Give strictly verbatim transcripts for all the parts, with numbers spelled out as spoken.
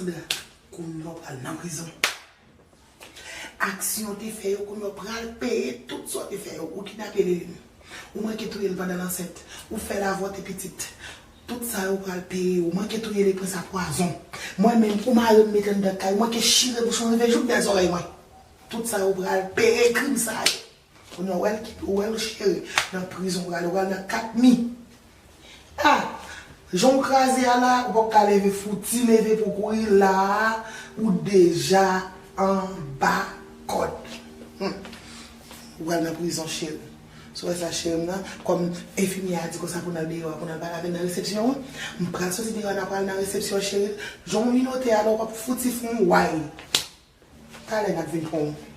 Kounye a w pral nan prizon. Aksyon w te fè yo, kounye a w pral peye tout sa w te fè yo. Ou kidnape Liline. Ou manke touye l pandan l ansent. Ou fè l avòte pitit. Tout sa yo pral peye. Ou manke touye Leprens a pwazon. Mwen menm, ou mare m mete anndan kay. Ou manke chire bouch mwen rive jouk dèyè zòrèy mwen. Tout sa yo pral peye krim sa yo. Kounye a w wè l ki, w wè l cheri nan prizon, w pral, w pral nan kat mi. Ah! Jan w kraze a la, ou pap ka leve, fouti leve pou kouri la a, ou deja anba kòd. Hmm. Ou pral nan prizon, cheri. Si w wè sa, cheri m nan, kòm enfimyè a di konsa pou n al deyò a, pou n al pale avè l nan resepsyon an, m pral soti deyò a, n a pral nan resepsyon, cheri. Jan w minote a la, w pap fouti fè yon way. Talè n ap vin pran w.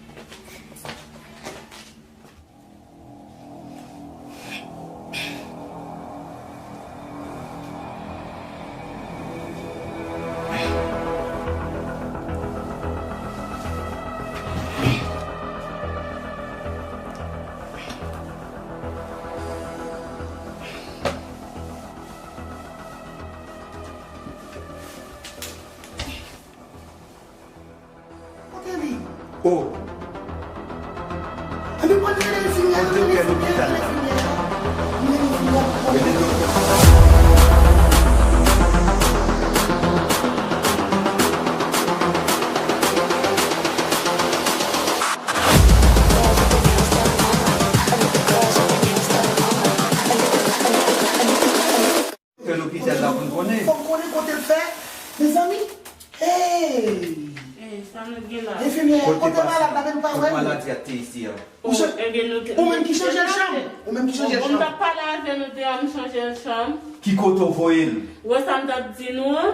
Kote li? Oh. Ann, ann rele enfimyè, ann rele enfimyè, ann rele enfimyè. Ann rele enfimyè. Fè lopital la pou n konnen. Fòk konnen kote l fè. Mezanmi. Hey! Hey, sa nou gen la? Enfimyè, kote malad la, men nou pa wè l. Kote maladi a te isi a? Ou menm ki chanje l chanm. Ou menm ki chanje l chanm. Ou t ap pale avè nou deyò, m chanje l chanm. Ki kote w voye l? Ou wè sa m t ap di nou an?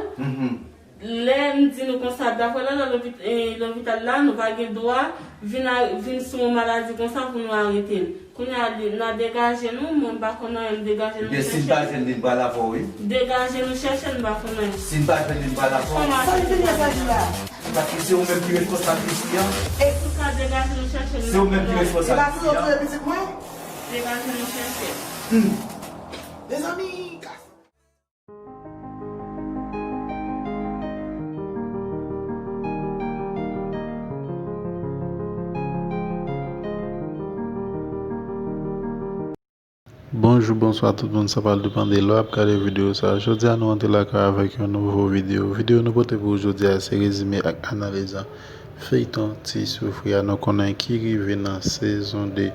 Lè m di nou konsa, daprè lwa lopit-, eh, lopital la, nou pa gen dwa vin a, vin sou yon maladi konsa pou nou arete l. Kounye a, li, n a degaje nou, mwen m pa konn anyen, m degaje nou chèche l. Ebyen, si n pa jwenn li, n pral avè w, wi. Degaje nou chèche l, m pa konn anyen. Si n pa jwenn li, n pral avè w. Sa li vin fè la? Paske se ou menm ki responsab isi a. E pou sa, degaje nou chèche l, m pa konn anyen. Se ou menm ki responsab isi a. E pa tou yo touye pitit mwen? Degaje nou chèche l. Hmm. Mezanmi, Bonjou, bonswa tout moun, sa pral depann de lè w ap gade videyo sa a. Jodi a, nou antre lakay avèk yon nouvo videyo. Videyo nou pote pou ou jodi a, se rezime ak analiz an. Feyton Ti Soufri a, nou konnen ki rive nan sezon de.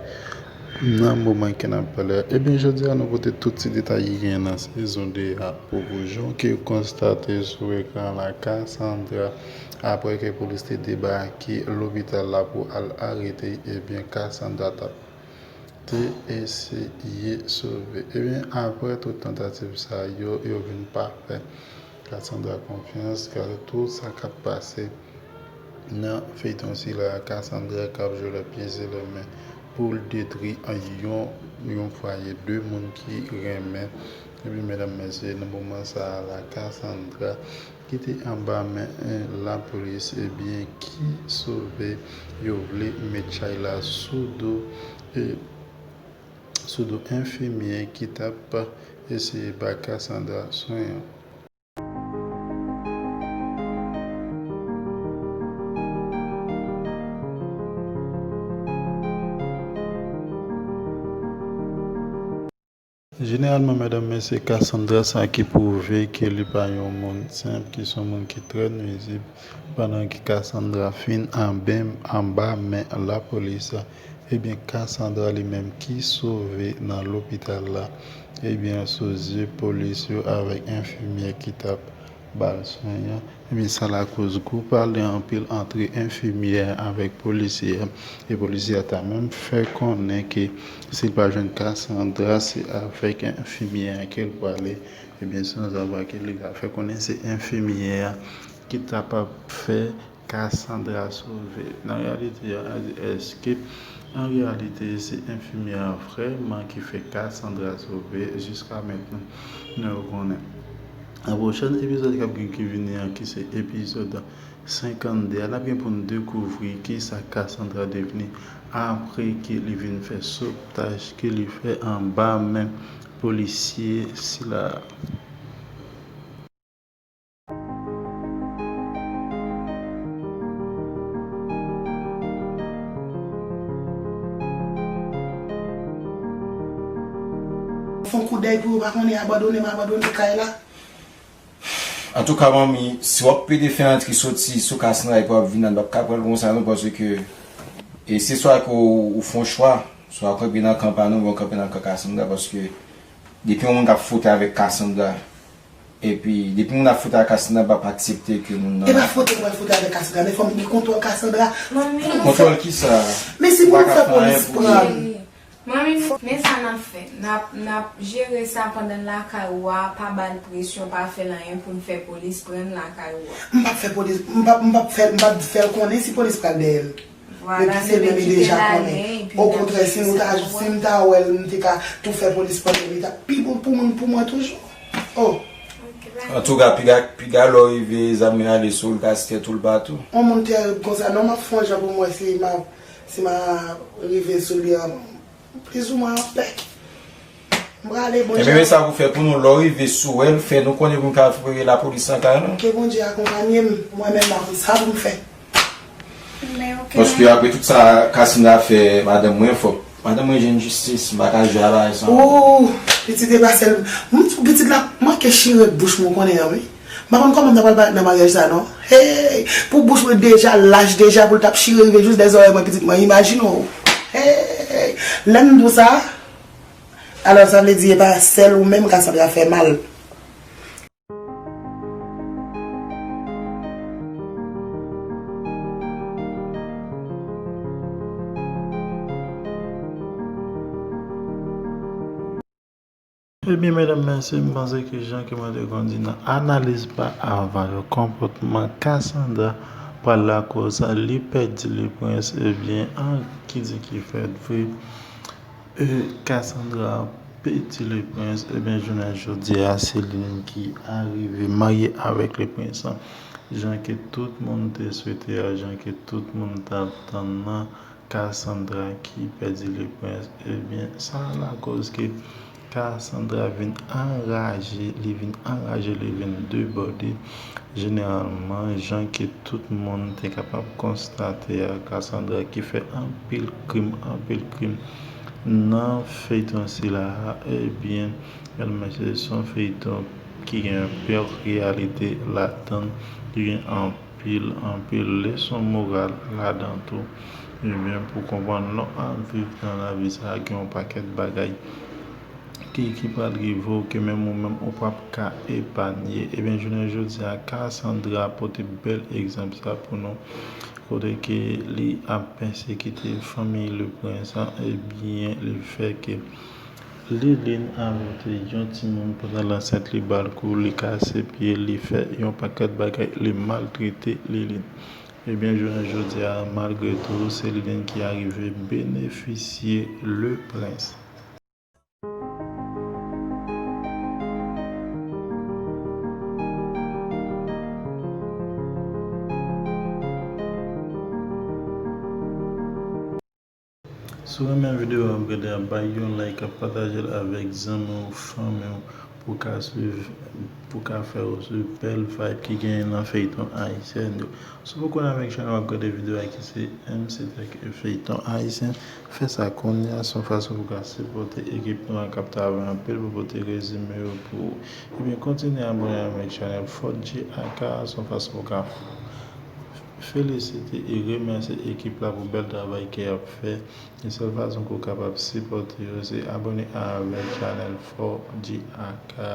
Nan moman ke n ap pale a, ebyen, jodi a, nou pote tout ti detay ki genyen nan sezon de a pou ou. Jan ke w konstate sou ekran la, Cassandra, apre ke polis te debake lopital la pou al arete l, ebyen, Cassandra t ap te eseye sove. Ebyen, apre tout tantativ sa yo, yo vin pa fè Cassandra konfyans, gade tout sa k ap pase nan feyton sila a, Cassandra k ap jwe les pieds et les mains pou l detwi yon, yon fwaye, de moun ki renmen. Epi, medam, mesye, nan moman sa a la, Cassandra ki te anba men, eh, lapolis, ebyen, ki sove, yo vle met chay la sou do, eh, sou do enfimyè ki t ap eseye ba Cassandra swen an. Jeneralman, medam, mesye, Cassandra sa ki pwouve ke li pa yon moun senp, ki se yon moun ki trè nwizib, pandan ke Cassandra fin anben, anba men lapolis. Ebyen, Cassandra li menm ki sove nan lopital la, ebyen, sou zye polis yo avèk enfimyè ki t ap ba l swen an, ebyen, sa lakoz gwo pale anpil antre enfimyè a avèk polisye a. E polisye a ta menm fè konnen ke si l pa jwenn Cassandra, se avèk enfimyè a ke l pwale. Ebyen, sanzavwa ke li la fè konnen se enfimyè a ki ta p ap fè Cassandra sove. Nan reyalite a, èske an reyalite se enfimyè a vrèman ki fè Cassandra sove? Jiska mentnan, nou konnen. Nan pwochèn epizòd k ap gen ki vini an, ki se epizòd senkannde a, n ap gen pou n dekouvri kisa Cassandra devni apre ke li vin fè sotaj ke li fè anba men polisye sila a. Yon koudèy pou yo pa konnen abandone m abandone kay la. Antouka, manmi, si w ap pede fè antre soti sou Cassandra epi w ap vin la, n p ap ka pran l konsa non, paske e se swa ke w, w fè yon chwa, swa w kanpe nan kan pa nou, oubyen w kanpe nan kan Cassandra, paske depi yon moun k ap fwote avèk Cassandra, epi depi moun ap fwote ak Cassandra, m p ap aksepte ke moun nan. E pa fwote mwen fwote avèk Cassandra, men fò m gen kontwòl Cassandra. Manmi. Kontwòl kisa? Men si moun fè polis pran. Manmi, men sa n ap fè. N ap, n ap jere sa pandan l lakay ou a, pa ba l presyon, pa fè l anyen pou n fè polis pran l lakay ou a. M p ap fè polis, m p ap, m p ap fè, m p ap fè l konnen si polis pral dèyè l. Vwala, depi se menm li deja konnen. Okontrè, si nou ta, si m ta wè l, m te ka tou fè polis pran l, li t ap pi bon pou mwen, pou mwen toujou. Oh. Antouka, piga, piga lè w rive, zam yo ale sou l, kase tèt ou l pa tou. Yon moun tèrib konsa, non, m ap fè yon jan pou m wè si m ap, si m ap rive sou li an plizoumwen anpè. M prale, Bondye. Ebyen, men sa pou fè pou nou, lè w rive sou w, fè nou konnen pou n ka rele lapolis nan kay nou. Ke Bondye akonpanye m, mwen menm m ap sa pou m fè. Paske apre tout sa Cassandra fè madanm mwen, fòk madanm mwen jwenn jistis, m pa ka jwe a bagay sa. Ooh, pitit e pa sèl, m, pitit la manke chire bouch mwen konnen an wi. M pa konn kòman m ta pral parèt nan maryaj sa non. Hey, pou bouch mwen deja lach deja pou l t ap chire rive jis dèzòrèy mwen pitit mwen, imajine w. Hey, lè m di w sa, alò sa vle di e pa sèl ou menm Cassandra fè mal. Ebyen, medam, mesye, m panse ke jan ke mwen te konn di nan analiz pa avan yo, konpòtman Cassandra pral lakòz li pèdi le prince, ebyen, an ki di ki fèt vre, e, Cassandra pèdi le prince, ebyen, jounen jodi a, se li menm ki arive marye avèk le prince lan. Jan ke tout moun te swete a, jan ke tout moun t ap tann nan, Cassandra ki pèdi le prince, ebyen, sa lakòz ke Cassandra vin anraje, li vin anraje, li vin debòde. Jeneralman, jan ke tout moun te kapab konstate a, Cassandra ki fè anpil krim, anpil krim nan feyton sila a, ebyen, Bèl Mèsi se yon feyton ki gen anpil reyalite ladan l, ki gen anpil, anpil leson moral ladan tou. Ebyen, pou konprann lè w ap viv nan lavi sa a, gen yon pakèt bagay ki, ki pral rive w ke menm ou menm ou p ap ka epanye. Ebyen, jounen jodi a, Cassandra pote bèl egzanp sa pou nou, kote ke li ap pèsekite fanmi le prince an, ebyen, le fè ke Liline avòte yon timoun pandan l ansent, li ba l kou, li kase pye, li fè yon pakèt bagay, li maltrete Liline. Ebyen, jounen jodi a, malgre tou, se Liline ki arive benefisye le prince. Si w renmen videyo w ap gade a, bay yon like, pataje l avèk zanmi w, fanmi w, pou w ka swiv, pou w ka fè yo swiv bèl vibe ki genyen nan feyton ayisyèn yo. Si w poko abòne avèk chanèl w ap gade videyo a ki se M C Tech e feyton ayisyen, fè sa kounye a, se yon fason pou w ka sipòte ekip nou an k ap travay anpil pou pote rezime yo pou ou. Ebyen, kontinye abòne avèk chanèl Fort J A K, se yon fason pou w ka felisite e remèsye ekip la pou bèl travay ke y ap fè. E sèl fason ke w kapab sipòte yo, se abòne avèk chanèl Fort J A K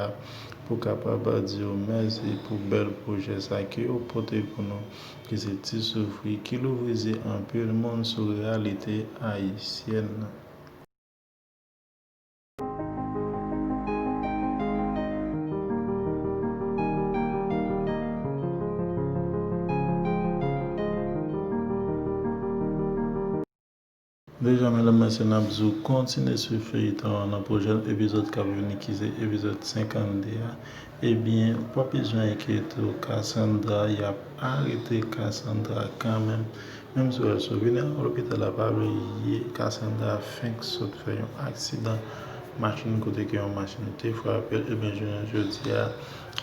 pou w kapab di yo mèsi pou bèl pwojè sa ke yo pote pou nou, ki se Ti Soufri, ki louvri zye anpil moun sou reyalite ayisyèn nan. Deja, medam, mesye, n ap di w kontinye swiv feyton an nan pwochèn epizòd k ap vini, ki se epizòd senkannde a. Ebyen, w pa bezwen enkyete w, Cassandra, y ap arete Cassandra kanmenm. Menm si w wè l sou vini a lopital la, pa bliye Cassandra fenk sot fè yon aksidan. machin kote ke yon machin te frape l, ebyen jounen jodi a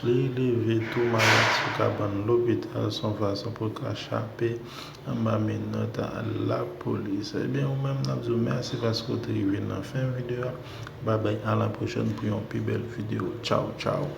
li leve tou malad sou kabann lopital, se yon fason pou l ka chape anba menòt a lapolis. Ebyen ou menm n ap di w mèsi paske w te rive nan fen videyo a. Babay, a la pwochèn pou yon pi bèl videyo. Tchaw tchaw.